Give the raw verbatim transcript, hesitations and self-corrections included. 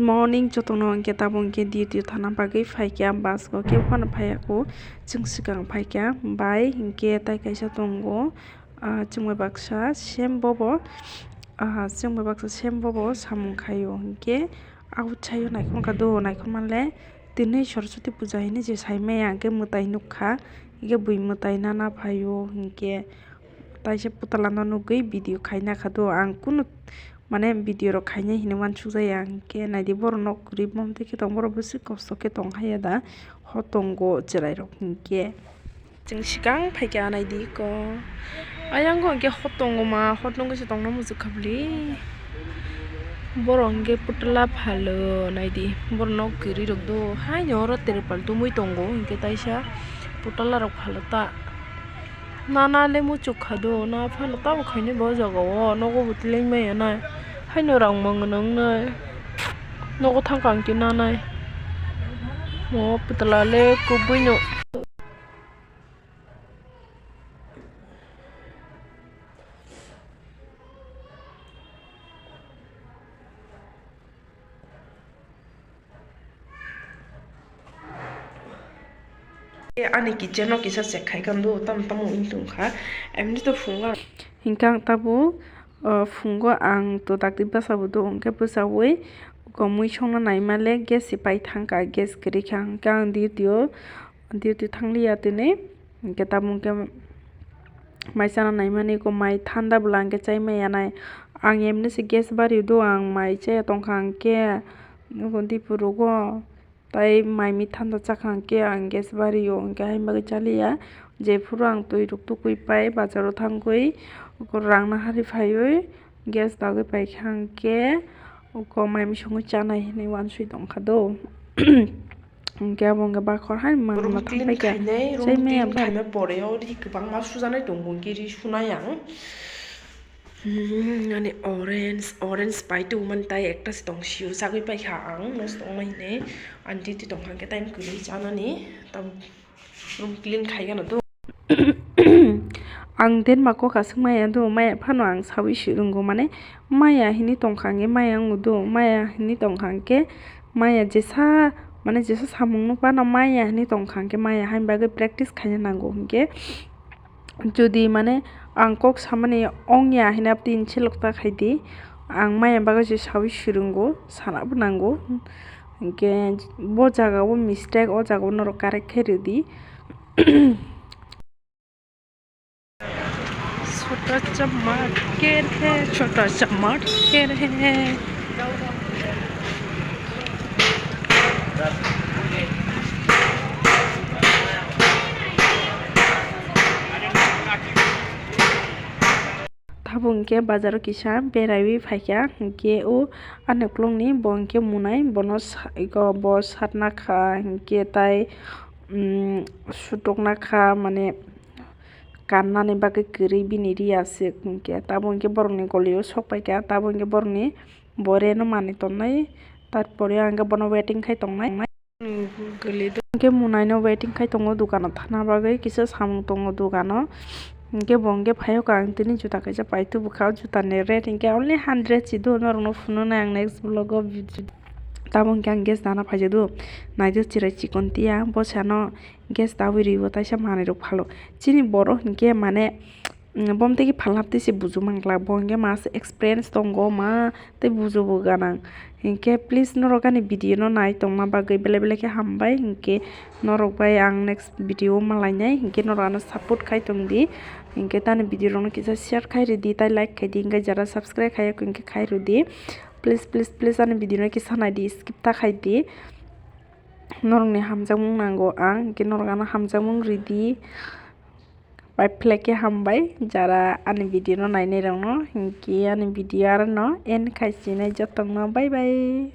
Morning jotono hwnkhe tabuk hwnkhe duty thana bagwi phaikha, bus o kebo phano phaiya kho, chwng swkang phaikha bai hwnkhe tai kaisa tongo, ah, chwngbai baksa same bobo, ah, chwngbai baksa same bobo samung khaio hwnkhe, outside o naikhe wngkha do, naikhe manle tini Saraswati puja hinwi je saimaya hwnkhe mwtai nukha, hwnkhe bui mwtai nana phaio hwnkhe. Taisa putla no nugwi video khaina kha do ang, kunu mane video rok khainai hinwi uansuk jaya, hwnkhe naidi borok nok kwrwi bom twi khe tong, borok bwswk kosto khe tong haiya da, hot tongo chwrai rok hinkhe. Chwng swkang phaikha naidi ko, ayang go hinkhe hot tongo ma, hot nugwi se tongna muchuk kha bwlwi. Borok hinkhe putla phalo naidi, borok nok kwrwi rok do haino oro terpal tumui tongo, hinkhe taisa putla rok phalo ta. Nana le muchuk kha do, na phano tamo khainai bo jaga o, nogo bo tileng maya nai. Haino rang mangno wngnai. Nogo thang kang khe nanai. Mo putla le kubui no. Ani kitchen o kisa check khai kha do, tamo tamo wng tong kha. Emni to phungo ang. Hinkhe ang tabuk, o, phungo ang to dakti bwsa bo do, hinkhe bwsawi komui songna naima le gas se pai thang kha, gas kwrwi kha. Hinkhe ang duty o, duty thang liya tini. Hinkhe tabuk hinkhe mai chana naimani ko mai thanda bwla hinkhe chai maya nai. Ang emni se gas bari do, ang mai chaya tong kha hinkhe nugo diphurugo. Tai mai mi thanda chakha hinkhe ang gas bario, hinkhe haini bagwi chaliya. Jephuru ang twi rok tukui pai, bazaro thangwi rang nahari phaiwi gas dagwi paikha hinkhe, uko mai misongwi chanai hinwi uansui tongkha do. Hinkhe abo hinkhe bakhor hai manma thangpaikha. Room clean khainai, room clean khaima pore o ri kwbangma sujaknai tongo, hinkhe ri sunai ang. Hmm, ani orange, orange pai tongmani tai ekta se tong sio, sagwi paikha ang, nosto wngnai hinwi. Ani duty tongkha hinkhe time kwrwi chanani, tam room clean khaigano do. Ang den ma kok aswk maya do, maya phano ang sawi si rwngo, mane maya hinwi tongkha hinkhe maya wngo do, maya hinwi tongkha hinkhe maya jesa, mane jesa samungno phano maya hinwi tongkha hinkhe maya, haini bagwi practice khaina nango hinkhe. Jodi mane ang kok samani ongya hinwi aboni selok ta khaidi, ang maya bagwi se sawi swrwngo, sanabo nango. Hinkhe bo jaga o mistake, o jaga o norok correct khe rwdi. Chota chamatkere, chota chamatkere. Tabuk hinkhe bazaro kisa beraiwi phaikha, hinkhe o ani ukulukni bo hinkhe munai, bono sa-, eko bo satna kha, hinkhe tai, mm, sutokna kha, mane kannani bagwi kwrwi bini ri aswk hinkhe. Tabuk hinkhe borokni golio sok paikha, tabuk hinkhe borokni bo reno manwi tonnai, tarpore o hinkhe bono waiting khai tongnai. Hinkhe munaino waiting khai tongo dukano thana bagwi, kisa samung tongo dukano. Hinkhe bo hinkhe phaiyokha, ang tini juta kaisa paitubukha, o jutani rate hinkhe only hundred si do, norokno phunuknai ang next vlog o. Tabuk hinkhe ang gas dana phaijak do, naidi chwrai chikon tiya, bosano gas dawi rwibo taisa manwi rok phalo. Chini borok hinkhe mane, mm, bom tei phalna tei se buju mangla, bo hinkhe masa experience tongo ma tei buju bo ganang. Hinkhe please norok ani video no nai tongma bagwi belai belai khe hambai, hinkhe norok bai ang next video o malainai, hinkhe norok ano support khai tongdi, hinkhe tani video rok no kisa share khai rwdi tei like khaidi, hinkhe jara subscribe khaiya hinkhe khai rwdi. Please, please, please ani video no kisa naidi, skip ta khaidi. Norokni hamjakmung nango ang, hinkhe norok ano hamjakmung ridi. Bai phlai khe hambai jara ani video no nainai rokno, hinkhe ani video aro no end khai sinai jotokno, bye bye.